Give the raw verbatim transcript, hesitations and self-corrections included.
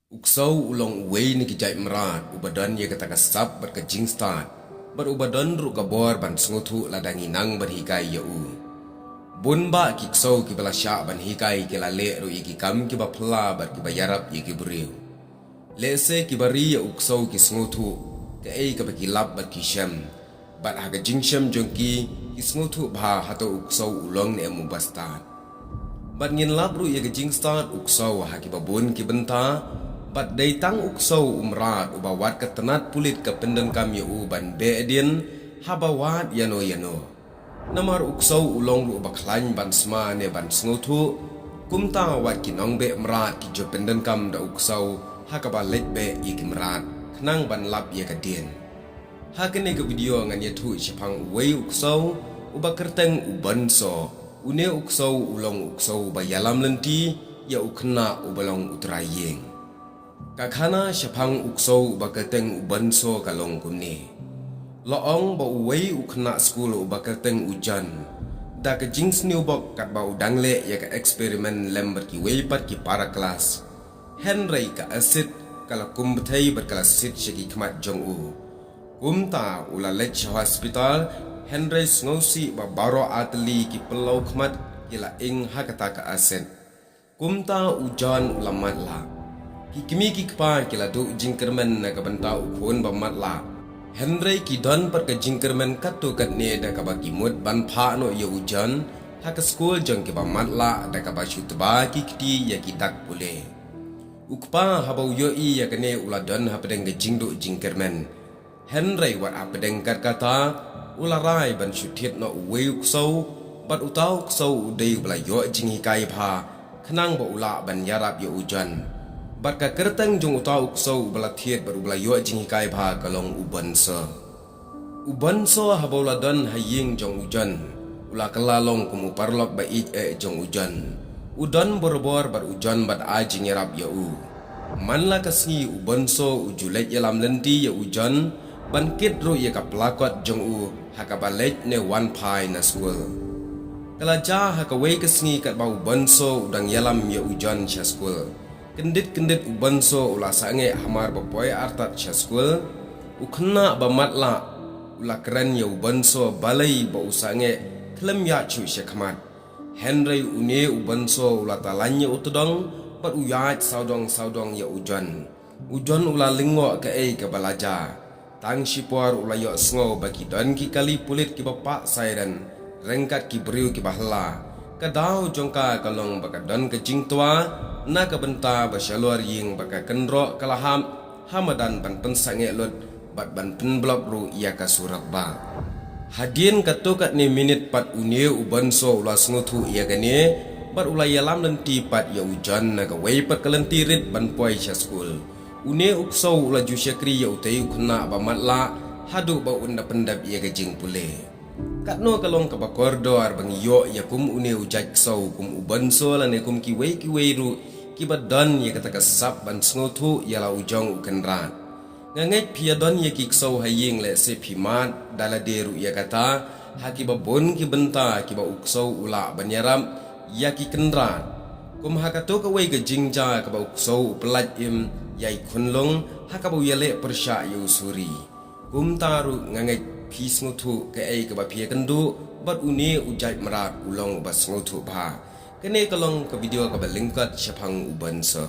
U ksew u long uwei na ki jait mrad uba don ïa kata ka sap bad ka jingstad, bad uba don ruh ka bor ban sngewthuh lada ngi nang ban hikai ïa u. Bun bah ki ksew kiba la shah ban hikai ki la leh ruh ïa ki kam kiba phylla bad kiba ïarap ïa ki briew. Lehse kiba ri ïa u ksew ki sngewthuh kaei kaba ki lap bad ki shem, bad ha ka jingshem jong ki, ki sngewthuh bha hato u ksew u long ne em uba stad. Bad ngin lap ruh ïa ka jingstad u ksew ha kiba bun ki bynta, bad dei tang u ksew u mrad uba wat ka tnat pulit ka pyndonkam ïa u ban beh dien haba wad ïano ïano. Namar u ksew u long ruh uba khlaiñ ban sma ne ban sngewthuh, kumta wat ki nongbeh mrad ki ju pyndonkam da u ksew ha kaba leit beh ïa ki mrad khnang ban lap ïa ka dien. Ha kane ka video ngan ïathuh shaphang uwei u ksew uba kyrteng u Bonso. Une u ksew u long u ksew uba ïalam lynti ïa u khynnah uba long u trai ïing. Ka khana shaphang u ksew uba kyrteng u Bonso ka long kumne. La ong ba uwei u khynnah skul uba kyrteng u John, da ka jingsniew bok katba u dang leh ïa ka experiment lem bad kiwei pat ki para klas, hynrei ka acid ka la kum bthei bad ka la sit sha ki khmat jong u. Kumta u la leit sha hospital, hynrei sngewsih ba baroh artylli ki pynlong khmat ki la ing ha kata ka acid. Kumta u John u la matlah. Ki kmie ki kpa ki la duh jingkyrmen na ka bynta u khun ba matlah, hynrei ki don pat ka jingkyrmen katto katne da kaba ki mut ban phah noh ïa u John ha ka skul jong kiba matlah da kaba shu tba ki kti ïa ki dak pule. U kpa haba u ïohi ïa kane u la don hapdeng ka jingduh jingkyrmen. Hynrei wat hapdeng kat kata, u la rai ban shu thied noh uwei u ksew, bad uta u ksew u dei uba la ïoh jinghikai bha khnang ba u lah ban ïarap ïa u John. Bad ka kyrteng jong uta u ksew uba la thied bad uba la ïoh jinghikai bha ka long u Bonso. U Bonso haba u la don ha ïing jong u John, u la kylla long kum u paralok ba ïeit eh jong u John. U don borabor bad u John bad ai jingïarap ïa u. Man la ka sngi u Bonso u ju leit ïalam lynti ïa u John, ban kit ruh ïa ka plakot jong u ha kaba leit ne wan phai na skul. Ka la jia ha kawei ka sngi katba u Bonso u dang ïalam ïa u John sha skul. Kyndit kyndit u Bonso u la sangeh hamar ba poi artat sha skul. U khynnah ba matlah u la kren ïa u Bonso balei ba u sangeh khlem ïaid shuh sha khmat. Hynrei une u Bonso u la tyllan ïa u tdong bad u ïaid sawdong sawdong ïa u John. U John u la lyngngoh kaei kaba la jia. Tang shipor u la ïohsngew ba ki don ki kali pulit kiba pah siren ryngkat ki briew kiba hla. Ka daw jong ka ka long ba ka don ka jingtwa na ka bynta ba shalor ïing ba ka kynroh ka la hap ha madan ban pynsangeh lut bad ban pynblok ruh ïa ka surok bah. Hadien katto katne minit pat une u Bonso u la sngewthuh ïa kane bad u la ïalam lynti pat ïa u John na kawei pat ka lynti rit ban poi sha skul. Une u ksew u la ju shakri ïa utei u khynnah ba matlah haduh ba un da pyndep ïa ka jingpule. Katno ka long kaba kordor ba ngi ïoh ïa kum une u jait ksew kum u Bonso lane kum kiwei kiwei ruh kiba don ïa kata ka sap ban sngewthuh ïa la u jong u kynrad. Nga ngeit phi ïa don ïa ki ksew ha ïing lehse phi mad da lade ruh ïa kata ha kiba bun ki bynta kiba u ksew u lah ban ïarap ïa ki kynrad. Kum ha kato kawei ka jingjia kaba u ksew u pyllait im ïa i khunlung ha kaba u ïaleh pyrshah ïa u suri. Kumta ruh nga ngeit phi sngewthuh kaei kaba phi ïakynduh bad une u jait mrad u long uba sngewthuh bha. Kane ka long ka video kaba lyngkot shaphang u Bonso.